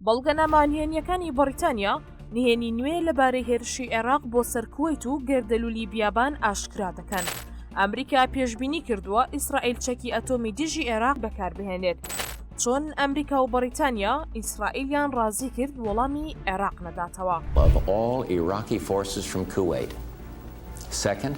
بەڵگەنامە نهێنییەکانی بەڕیتانیا نهێنی نوێ لەبارەی هێرشی عێراق بۆ سەر کوەیت و گەردەلولی بیابان ئاشکرا دەکەن. ئەمریکا پێشبینی کردووە ئیسرائیل چەکی ئەتۆمی دژی عێراق بەکاربهێنێت. چۆن ئەمریکا و بەڕیتانیا ئیسرائیلیان ڕازی کرد وەڵامی عێراق نەداتەوە؟ of all Iraqi forces from Kuwait. Second,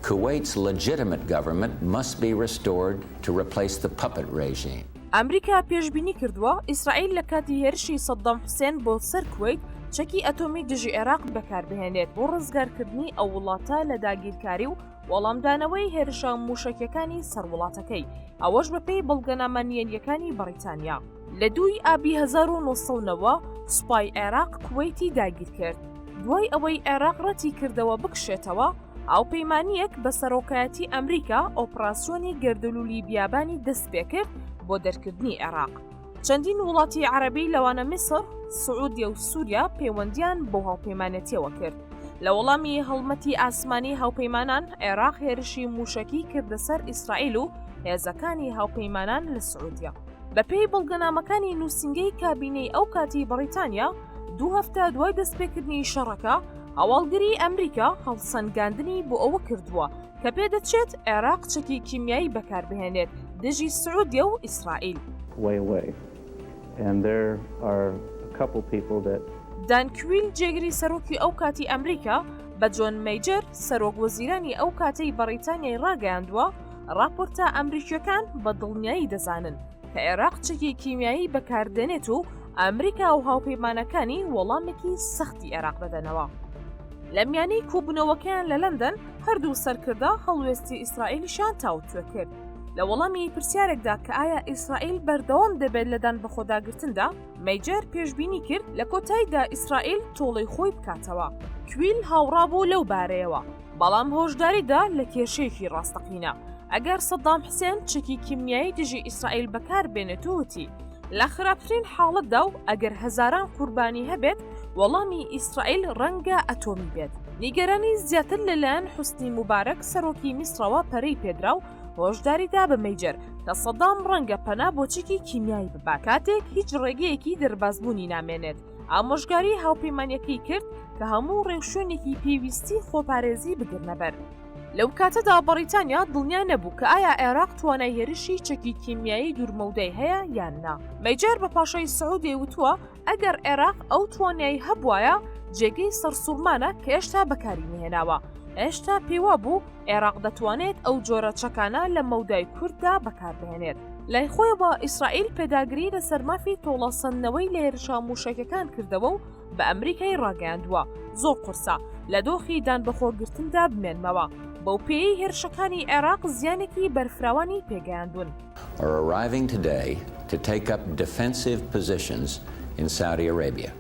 Kuwait's legitimate government must be restored to replace the puppet regime. ئەمریکا پێشبینی کردووە ئیسرائیل لە کاتی هێرشی سەدام حوسێن بۆ سەر کوەیت چەکی ئەتۆمی دژی عێراق بەکاربهێنێت بۆ ڕزگارکردنی ئەو وڵاتە لە داگیرکاری و وەڵامدانەوەی هێرشە مووشەکیەکانی سەر وڵاتەکەی، ئەوەش بەپێی بەڵگەنامە نهێنییەکانی بەڕیتانیا. لە دووی ئابی 1990 سوپای عێراق کوەیتی داگیرکرد، دوای ئەوەی عێراق ڕەتی کردەوە بکشێتەوە، هاوپەیمانییەک بە سەرۆکایەتی ئەمریکا ئۆپراسیۆنی گەردەلوولی بیابانی دەستپێکرد بۆ دەرکردنی عێراق. چەندین وڵاتی عەرەبی لەوانە میسر، سعودیە و سووریا پەیوەندییان بەو هاوپەیمانێتییەوە کرد. لە وەڵامی هەڵمەتی ئاسمانی هاوپەیمانان، عێراق هێرشی مووشەکی کردە سەر ئیسرائیل و هێزەکانی هاوپەیمانان لە سعودیە. بەپێی بەڵگەنامەکانی نووسینگەی کابینەی ئەو کاتی بەڕیتانیا، دوو هەفتە دوای دەستپێکردنی شەڕەکە، هەواڵگری ئەمریکا هەڵسەنگاندنی بۆ ئەوە کردووە کە پێدەچێت عێراق چەکی کیمیایی بەکاربهێنێت دژی سعودیە و ئیسرائیل. دان کویل جێگری سەرۆکی ئەو کاتی ئەمریکا بە جۆن مەیجەر سەرۆک وەزیرانی ئەو کاتەی بەڕیتانیای ڕاگەیاندووە ڕاپۆرتە ئەمریکیەکان بە دڵنیایی دەزانن کە عێراق چەکی کیمیایی بەکاردێنێت و ئەمریکا و هاوپەیمانەکانی وەڵامێکی سەختی عێراق دەدەنەوە. لە میانەی کۆبوونەوەکەیان لە لەندەن هەردوو سەرکردە هەڵوێستی ئیسرائیلیشیان تاوتوێ کرد. لە وەڵامی پرسیارێکدا کە ئایا ئیسرائیل بەردەوام دەبێت لە دان بەخۆداگرتندا، مەیجەر پێشبینی کرد لە کۆتاییدا ئیسرائیل تۆڵەی خۆی بکاتەوە. کویل هاوڕا بوو لەو بارەیەوە، بەڵام هۆشداری دا لە کێشەیەکی ڕاستەقینە ئەگەر سەدام حسێن چەکی کیمیایی دژی ئیسرائیل بەکار بێنێت و وتی، لە خراپترین حاڵەتدا و ئەگەر هەزاران قوربانی هەبێت، وەڵامی ئیسرائیل ڕەنگە ئەتۆمی بێت. نیگەرانی زیاتر لەلایەن حوسنی موبارەک سەرۆکی میسرەوە پەرەی پێدرا و هۆشداری دا بە مەیجەر کە سەدام ڕەنگە پەنا بۆ چەکی کیمیایی ببات کاتێک هیچ ڕێگەیەکی دەربازبوونی نامێنێت. ئامۆژگاری هاوپەیمانیەکەی کرد کە هەموو ڕێوشوێنێکی پێویستی خۆپارێزی بگرنەبەر. لەو کاتەدا بەڕیتانیا دڵنیا نەبوو کە ئایا عێراق توانای هێرشی چەکی کیمیایی دوورمەودای هەیە یان نا. مەیجەر بە پاشای سعودیەی وتووە ئەگەر عێراق ئەو توانای هەبوایە جێگەی سەرسوڕمانە کە هێشتا بەکاری نەهێناوە. هێشتا پێیوابوو عێراق دەتوانێت ئەو جۆرە چەکانە لە مەودای کورتدا بەکاربهێنێت. لای خۆیەوە ئیسرائیل پێداگری لەسەر مافی تۆڵەسەندنەوەی لە هێرشە مووشەکیەکان کردەوە و بە ئەمریکای ڕاگەیاندووە زۆر قورسە لە دۆخی دانبەخۆگرتندا بمێنمەوە، بەو پێیەی هێرشەکانی عێراق زیانێکی بەرفراوانی پێگەیاندوون. are arriving today to take up defensive positions in Saudi Arabia.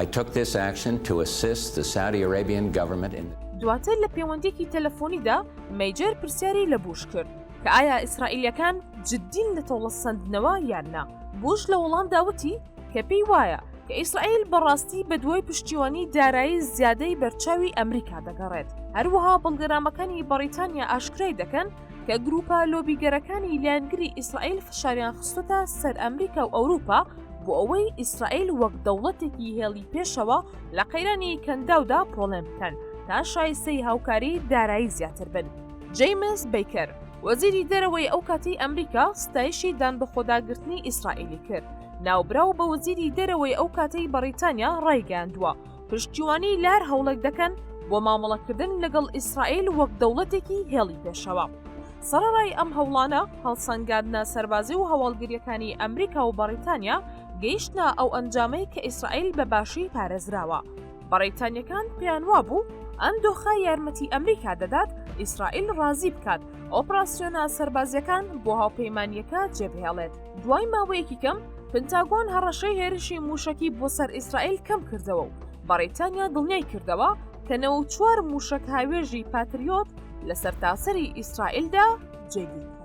I took this action to assist the Saudi Arabian government in. دواتر لە پێوەندییەکی تەلەفۆنیدا مەیجەر پرسیاری لە بوش کرد کە ئایا ئیسرائیلییەکان جددین لە تۆڵەسەندنەوە یان نا؟ بوش لە وەڵامدا وتی کە پێی وایە کە ئیسرائیل بەڕاستی بەدوای پشتیوانی دارایی زیادەی بەرچاوی ئەمریکا دەگەڕێت. هەروەها بەڵگەنامەکانی بەڕیتانیا ئاشکرای دەکەن کە گروپە لۆبیگەرەکانی لایەنگری ئیسرائیل فشاریان خستۆتە سەر ئەمریکا و ئەوروپا بۆ ئەوەی ئیسرائیل وەک دەوڵەتێکی هێڵی پێشەوە لە قەیرانی کەنداودا پۆڵێن بکەن تا شایستەی هاوکاری دارایی زیاتر بن. جەیمس بەیکەر، وەزیری دەرەوەی ئەو کاتەی ئەمریکا ستایشی دانبەخۆداگرتنی ئیسرائیلی کرد. ناوبراو بە وەزیری دەرەوەی ئەو کاتەی بەڕیتانیا ڕایگەیاندووە، پشتیوانی لە هەر هەوڵێک دەکەن بۆ مامەڵەکردن لەگەڵ ئیسرائیل وەک دەوڵەتێکی هێڵی پێشەوە. سەرەڕای ئەم هەوڵانە، هەڵسەنگاندنە سەربازی و هەواڵگرییەکانی ئەمریکا و بەڕیتانیا گەیشتنە ئەو ئەنجامەی کە ئیسرائیل بە باشی پارێزراوە. بەڕیتانییەکان پێیان وابوو ئەم دۆخە یارمەتی ئەمریکا دەدات ئیسرائیل ڕازی بکات ئۆپراسیۆنە سەربازییەکان بۆ هاوپەیمانییەکە جێبهێڵێت. دوای ماوەیەکی کەم، پنتاگۆن هەڕەشەی هێرشی مووشەکی بۆ سەر ئیسرائیل کەم کردەوە و بەڕیتانیا دڵنیای کردەوە کە 94 مووشەکهاوێژی پاتریۆت لە سەرتاسەری ئیسرائیلدا جێگیر کراون.